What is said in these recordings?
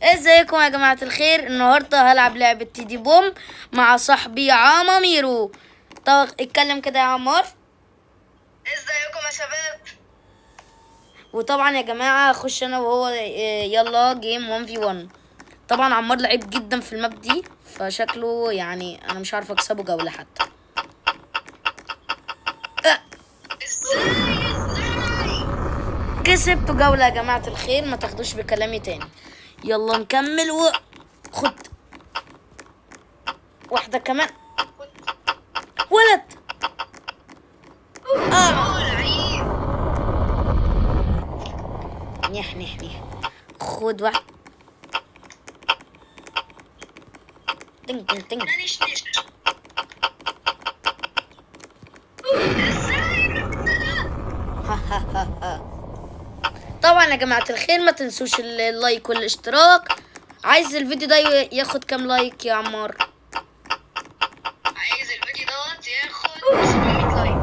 ازيكم يا جماعة الخير؟ النهاردة هلعب لعبة Teddy Boom مع صاحبي عماميرو. طب اتكلم كده يا عمار. ازيكم يا شباب؟ وطبعا يا جماعة هخش انا وهو يلا game 1 في 1. طبعا عمار لعيب جدا في ال map دي، فشكله يعني انا مش عارف اكسبه جولة حتى. كسبت جولة يا جماعة الخير، ما تاخدوش بكلامي تاني. يلا نكمل وخد واحدة كمان. ولد نح نح نح. خد واحدة. تنج تنج تنج. ها ها ها. طبعا يا جماعة الخير ما تنسوش ال like والاشتراك. عايز الفيديو ده ياخد كام like يا عمار؟ عايز الفيديو دوت ياخد 700 like.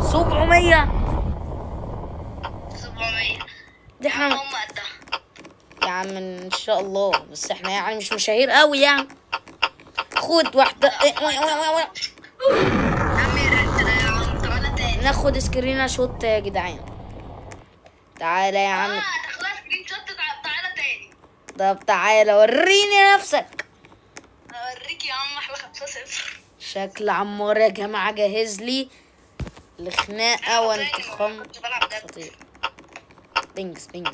700؟ 700 دي احنا يا عم ان شاء الله، بس احنا يعني مش مشاهير قوي يعني. خد واحدة. ناخد screenshot يا جدعان. تعالى يا عم. تاخدها screenshot. تعالى تاني. طب تعالى وريني نفسك. اوريك يا عم احلى 5-0. شكل عمار يا جماعة جاهز لي لخناقه وانتقام خطير. بينجز بينج.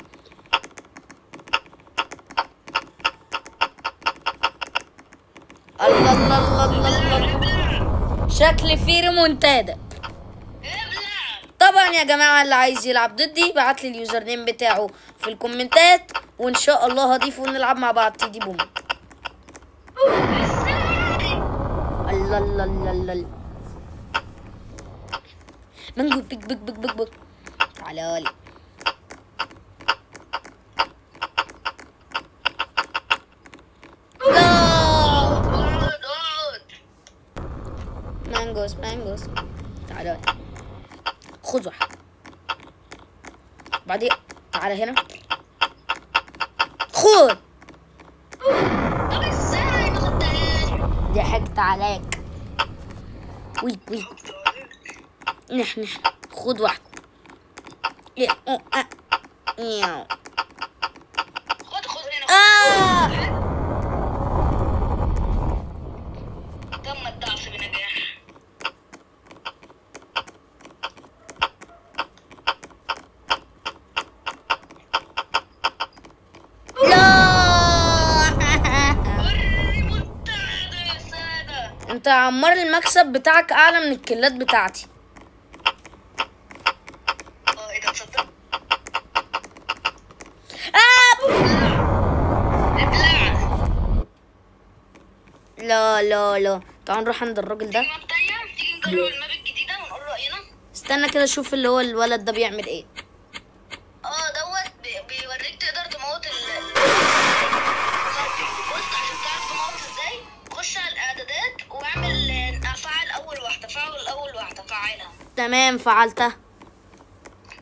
الله الله الله الله الله. شكل في ريمونتادا. طبعا يا جماعة اللي عايز يلعب ضدي بعت لي ال username بتاعه في الكومنتات، وان شاء الله هضيفه ونلعب مع بعض Teddy Boom. الله الله الله الله. منجو بيك بيك بيك بيك بيك. تعالى لي. mangoes mangoes. تعالى لي. خد واحدة. بعدين تعالى هنا. خد. طب ازاي ما خدتهاش؟ ضحكت عليك. ويك ويك. نح نح. خد واحدة. خد خد هنا. تم الضعف بنجاح. انت يا عمار المكسب بتاعك اعلى من الكلات بتاعتي. ايه ده؟ تصدق؟ لا لا لا. تعال نروح عند الراجل ده. تيجي نجرب ال map الجديدة ونقول رأينا. استنى كده اشوف اللي هو الولد ده بيعمل ايه. دوت بيوريك تقدر تموت بص، عشان تعرف تموت ازاي خش على الاعدادات واعمل فعل اول واحدة، فعل اول واحدة، فعلها. تمام فعلتها.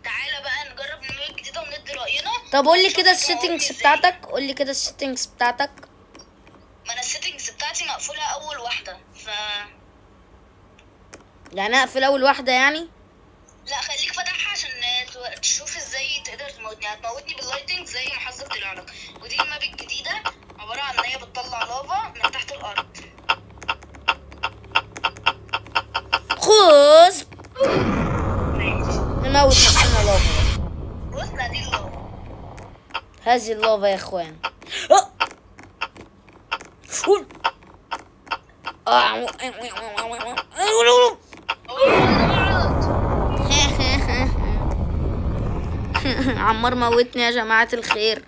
تعالى بقى نجرب ال map الجديدة وندي راينا. طب قول لي كده ال settings بتاعتك، قول لي كده ال settings بتاعتك. ما انا ال settings بتاعتي مقفولة اول واحدة، ف يعني اقفل اول واحدة يعني؟ لا خليك فاتحها عشان تشوف ازاي تقدر تموتني. هتموتني بال lightning زي ما حظك طلع لك. ودي ال map الجديدة عبارة عن ان هي بتطلع لافا من تحت الارض. خذ. نموت نفسنا لافا. بص هذه اللافا، هذه اللافا يا اخوان. عمار موتني يا جماعة الخير.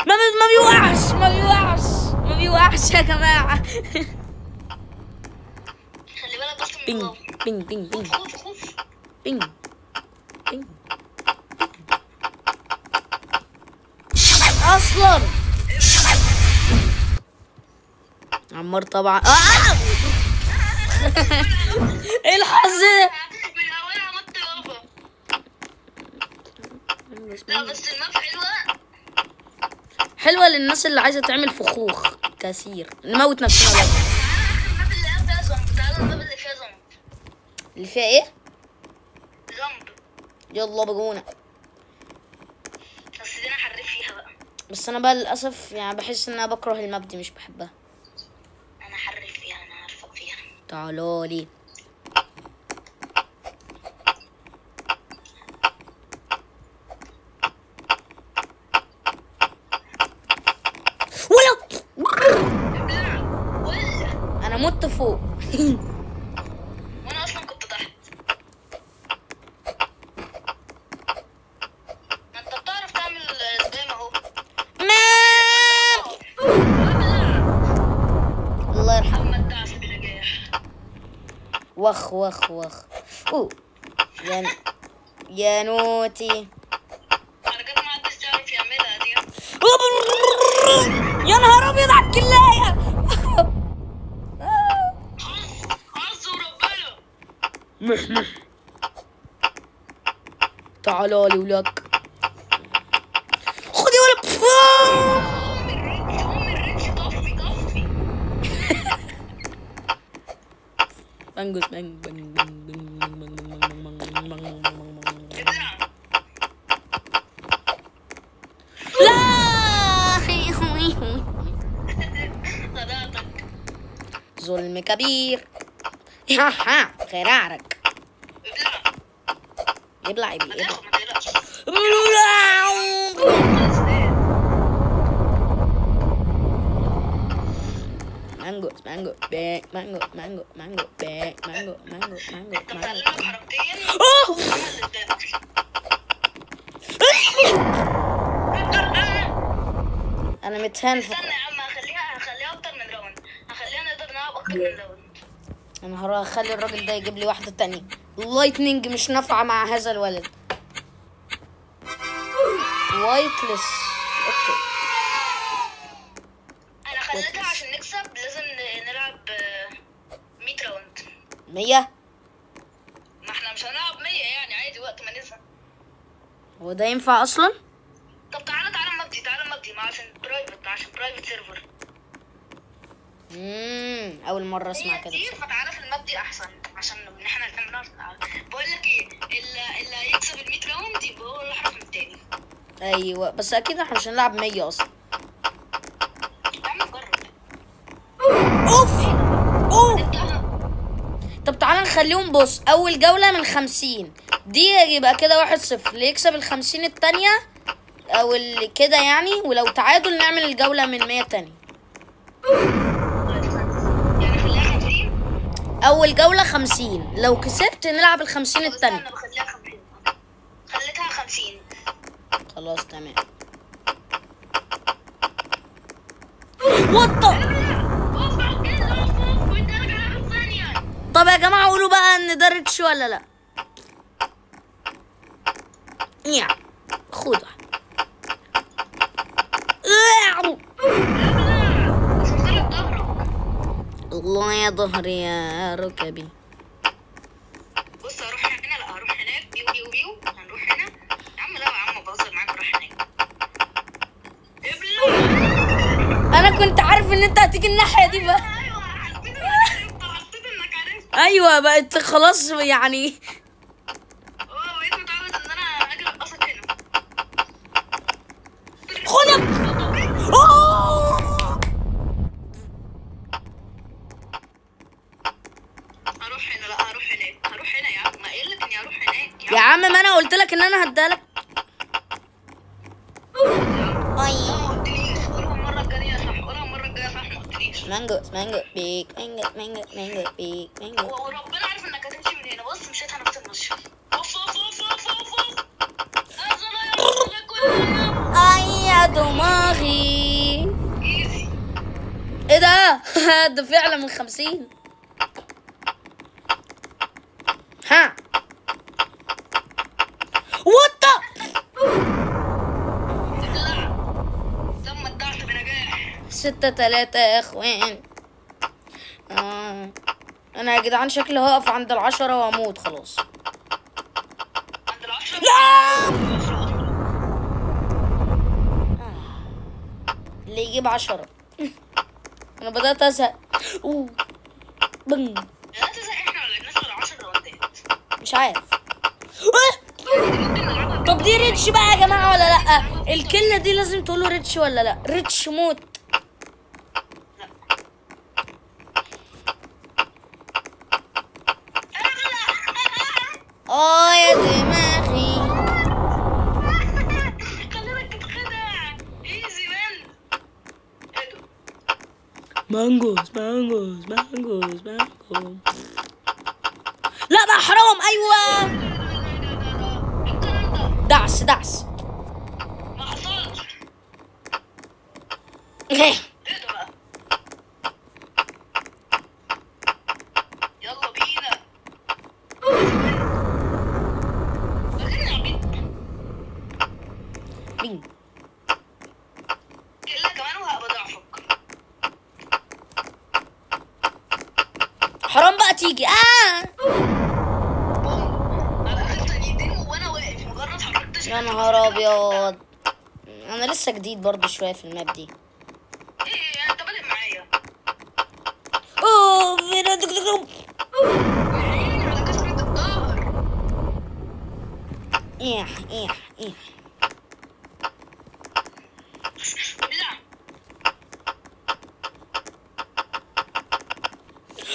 ما بيوقعش ما بيوقعش ما بيوقعش يا جماعة. خلي بالك بس من بينج بينج بينج بينج بينج بينج. اصلا عمار طبعا. ايه الحظ ده؟ من اولها مت. للناس اللي عايزه تعمل فخوخ كثير. نموت نفسنا بقى. ال map اللي فيها jump، تعالى ال map اللي فيها jump. اللي فيها ايه؟ jump. يلا بجونا. بس دي انا حريف فيها بقى. بس انا بقى للاسف يعني بحس ان انا بكره ال map دي، مش بحبها. انا حريف فيها، انا عارفه فيها. تعالوا لي. ولا ولا انا مت فوق. وانا اصلا كنت تحت. ما انت بتعرف تعمل spam اهو. الله يرحمه. الدعس بنجاح. وخ وخ وخ. أوه. يا نوتي. حركات ما حدش يعرف يعملها دي. يا نهار ابيض على الكلايه. حظ وربنا. مح مح. تعالوا لي ولك. خدي ولا. ام ال reach طفي طفي. بنجوس بنج بنج بنج بنج بنج بنج بنج بنج. لا. ظلم كبير. ها ها خرارك. ابلع ابلع. مانجو مانجو باك مانجو مانجو مانجو باك مانجو مانجو مانجو. انت بتعلمك حركتين. انا متهان. استنى يا عم، هخليها اكتر من round، هخليها نقدر نلعب اكتر من round. انا هروح اخلي الراجل ده يجيب لي واحدة تانية. ال lightning مش نافعة مع هذا الولد. وايتلس. okay انا خليتها عشان نكسب لازم نلعب 100 round. 100؟ ما احنا مش هنلعب 100 يعني، عادي وقت ما نزهق. هو ده ينفع اصلا؟ طب تعالى تعالى مجدي، تعالى مجدي، ما عشان private، عشان private server. اول مرة اسمع كده. فتعالى في ال map دي احسن عشان احنا نعرف. بقول لك ايه، اللي هيكسب ال 100 round يبقى هو اللي احرف من التاني. ايوه بس اكيد احنا مش هنلعب 100 اصلا. يا عم جرب. اوف اوف. طب تعالى نخليهم، بص اول جولة من 50 دي يبقى كده 1-0، اللي يكسب ال 50 التانية او اللي كده يعني، ولو تعادل نعمل الجولة من 100 تاني. يعني خليها 50. اول جولة 50، لو كسبت نلعب ال 50 التانية. انا بخليها 50. خليتها 50. خلاص تمام. وات. طب يا جماعة قولوا بقى ان ده reach ولا لا. يا خد. الله يا ظهري يا ركبي. بص هروح هنا، لا هروح هناك، بيو بيو بيو، هنروح هنا يا عم. لا يا عم بهزر معاك، روح هناك. انا كنت عارف ان انت هتيجي الناحية دي بقى. ايوه حسيت انك عرفت، حسيت انك عرفت. ايوه بقت خلاص يعني. بقيت متعود ان انا اجي ارقصك هنا. خد. هروح هنا، لا هروح هناك، هروح هنا يا عم. ما قايل لك اني هروح هناك يا عم. ما انا قلت لك ان انا هديها لك. اي ما قلتليش. قولها المرة الجاية صح، قولها المرة الجاية صح. ما قلتليش. مانجو مانجو بيك مانجو مانجو مانجو بيك مانجو. وربنا عارف انك هتمشي من هنا. بص مشيتها نفس المشي. اوف اوف اوف اوف اوف اوف. اي يا دماغي. easy. ايه ده؟ ده فعلا من 50. ها what. تم الدعس بنجاح. 6-3 يا اخوان. انا يا جدعان شكلي هقف عند 10 واموت خلاص. عند 10؟ لا. اللي يجيب 10. انا بدأت ازهق. اوه بن. بدأت ازهق. احنا ما لعبناش غير 10 راوندات. مش عارف. طب دي reach بقى يا جماعة ولا لا؟ الكلمة دي لازم تقولوا reach ولا لا؟ reach موت. لا. اه يا دماغي. خليتك تتخدع. easy man. ايه ده؟ mangoes mangoes mangoes mango. لا بقى حرام. ايوه دعس دعس. ما حصلش. ايه ده بقى؟ يلا بينا. مين؟ كلها كمان وهبقى ضعفك. حرام بقى تيجي. على اخر ثانيتين وانا واقف مجرد حركت. يا نهار ابيض، انا لسه جديد برضو شوية في ال map دي. ايه انت بادئ معايا؟ اوه يا عيني على كسرة الظهر. ايه ايه ايه. ابلع.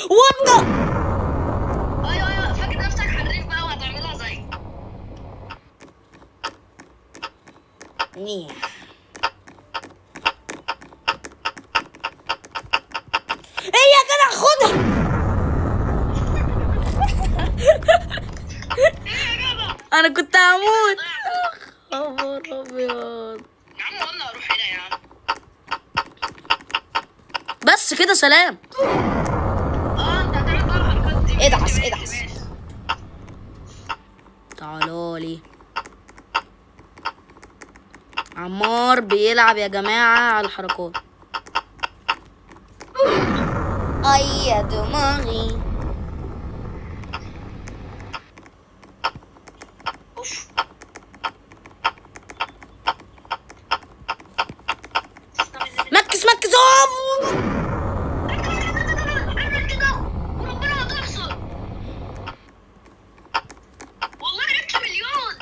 what. ايوه ايوه، فاكر نفسك حريف بقى وهتعملها زي ايه. ايه يا جدع خدها. ايه يا جدع؟ انا كنت هموت. خبر ابيض يا عم، قلنا اروح هنا يا عم. بس كده سلام. انت هتعمل بقى الحركات دي. ادعس ادعس. تعالوا لي. عمار بيلعب يا جماعة على الحركات. اي يا دماغي. اوف. مكس مكس. اعمل كده وربنا هتخسر. والله جبت مليون.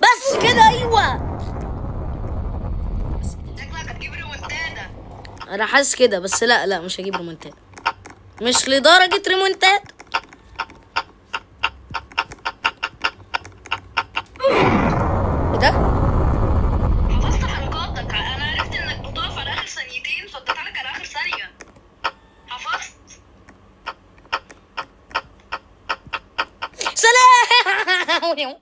بس كده. ايوه شكلك هتجيب ريمونتادا. انا حاسس كده، بس لا لا مش هجيب ريمونتادا، مش لدرجة ريمونتادا. ايه ده؟ حفظت حركاتك. انا عرفت انك بتقف على اخر ثانيتين فاديت لك على اخر ثانية. حفظت. سلام.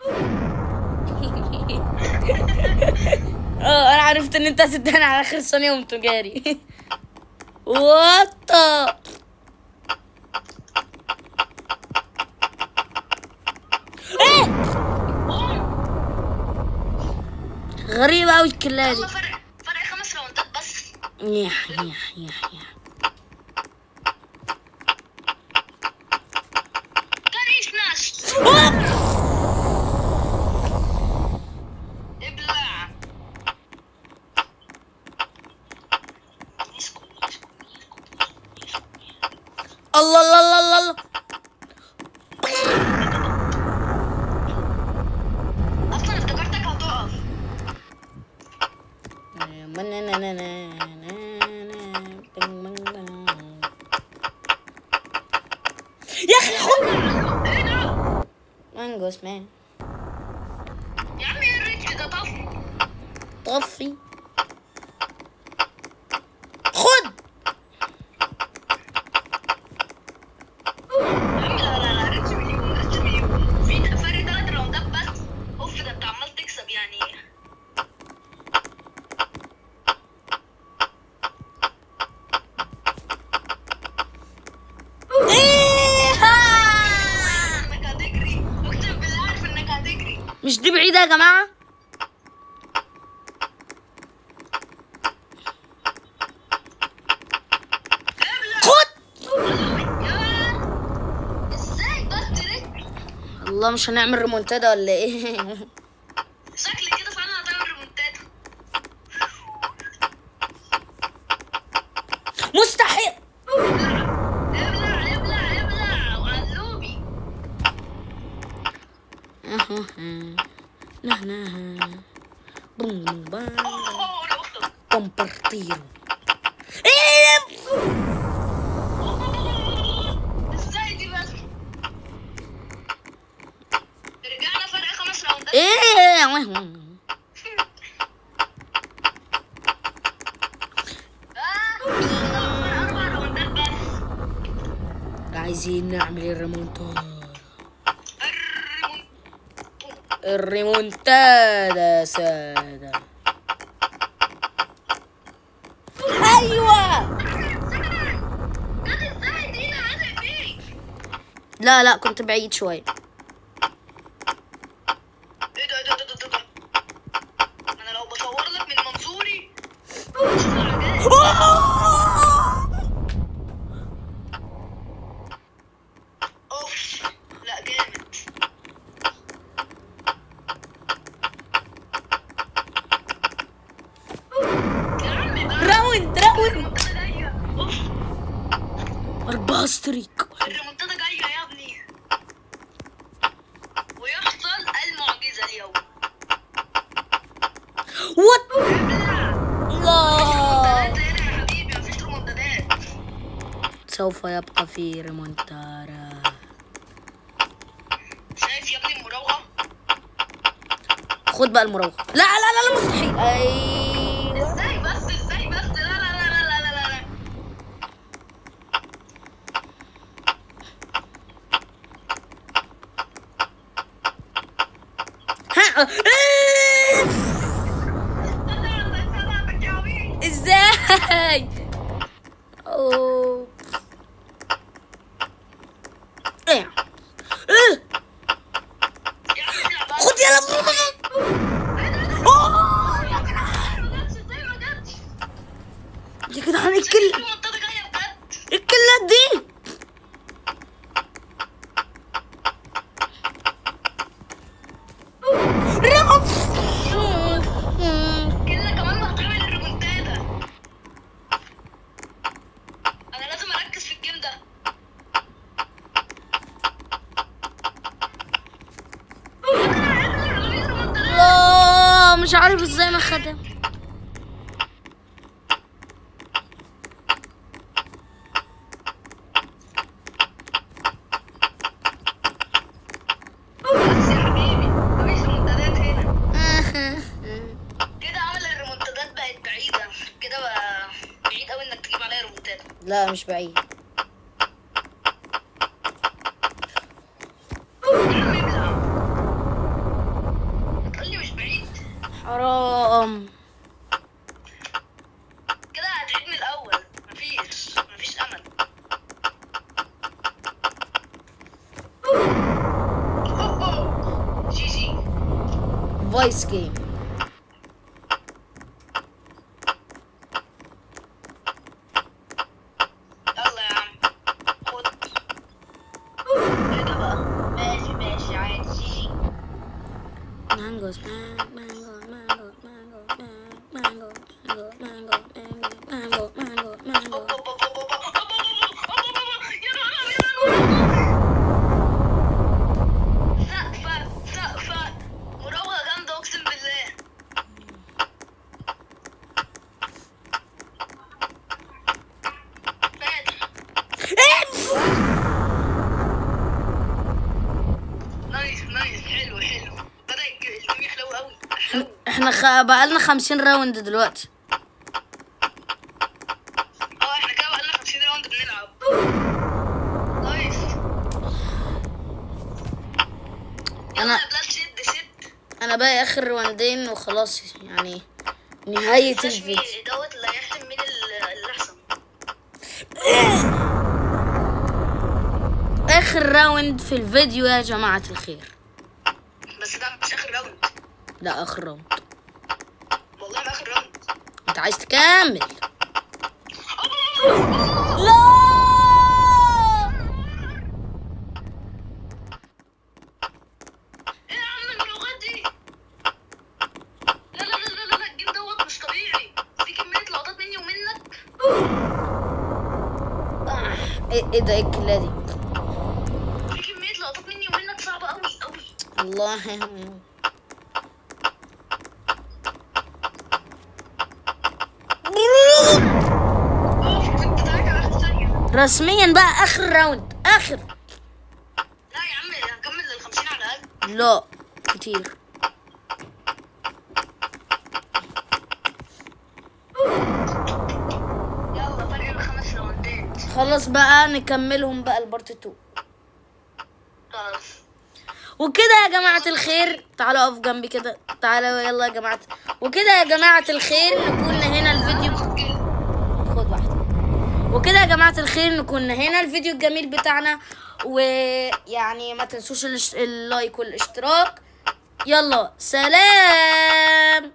انا عرفت ان انت هتداني على اخر ثانية وقمت جاري. what. ايه غريبة اوي الكلاب دي. يلا فرق 5 راوندات بس. يح يح يح يح. كان سماش. ابلع. الله الله الله الله. اصلا افتكرتك هتقف. يا اخي خد. ايه ده؟ mangoes man. يا عم ايه ال reach ده؟ طفي طفي. خد يا عم. لا لا لا، reach مليون reach مليون. في فرق 3 راوندات بس. اوف ده انت عمال تكسب يعني. ايه انك هتجري، اقسم بالله عارف انك هتجري. مش دي بعيدة يا جماعة؟ خد. ازاي بس reach؟ الله، مش هنعمل ريمونتادا ولا ايه؟ نحن بوم بام compartir. ايه ازاي دي بس؟ رجعنا فرق 5 راوندات. ايه 4 راوندات بس. عايزين نعمل الريمونتادا. الريمونتادا سادة. ايوه لا لا كنت بعيد شوية. ايه ده ده ده ده ده انا لو بصور لك من منظوري. اوف لا جامد. round round 4 streak. الريمونتادا جاية يا ابني، ويحصل المعجزة اليوم. what لا ريمونتادات هنا يا حبيبي، مفيش ريمونتادات. سوف يبقى في ريمونتادا. شايف يا ابني المراوغة؟ خد بقى المراوغة. لا لا لا لا مستحيل. ايوه ازاي بس، ازاي بس؟ لا لا لا لا لا لا لا. ها ازاي؟ اوه ايه ايه خد يلا. اوه يا جدعان يا جدعان، الكلة دي. كده كمان هتعمل الريمونتادا. انا لازم اركز في ال game ده. لا مش عارف ازاي ما خدها. بس يا حبيبي مفيش ريمونتادات هنا. كده عمل الريمونتادات بقت بعيدة، كده بقى بعيد قوي انك تجيب عليا ريمونتادا. لا مش بعيد. يا عم ابلع، هتقولي مش بعيد؟ حرام كده هتعيد من الاول. مفيش امل. GG فايس game. يلا يا عم خد. ايه ده بقى؟ ماشي ماشي عادي. GG. Mangoes, mango, mango, mango, mango, mango, mango, mango, mango. سقفة سقفة مراوغة جامدة اقسم بالله. فاتح. nice nice، حلو حلو. بدأ ال game يحلو قوي. احنا بقالنا 50 round دلوقتي. اه احنا كده بقالنا 50 round بنلعب. nice. انا بلال شد شد. انا باقي اخر راوندين وخلاص، يعني نهاية الفيديو. دوت اللي هيحسم مين اللي احسن. اخر round في الفيديو يا جماعة الخير. بس ده مش اخر round. لا اخر round والله، ما اخر round. انت عايز تكمل؟ لا ايه يا عم المراوغات دي؟ لا لا لا لا لا، ال game دوت مش طبيعي، في كمية لقطات مني ومنك. ايه ده؟ ايه الكلة دي؟ في كمية لقطات مني ومنك صعبة قوي قوي. والله. كنت راجع واحدة ثانية. رسميا بقى اخر round، اخر. لا يا عم هنكمل لل 50 على الاقل. لا كتير. يلا فرق الخمس راوندات. خلاص بقى نكملهم بقى ال part 2. خلاص. وكده يا جماعة الخير، تعالوا اقف جنبي كده، تعالوا يلا يا جماعة. وكده يا جماعة الخير نكون هنا الفيديو، خد واحدة. وكده يا جماعة الخير نكون هنا الفيديو الجميل بتاعنا، ويعني ما تنسوش ال like والاشتراك. يلا سلام.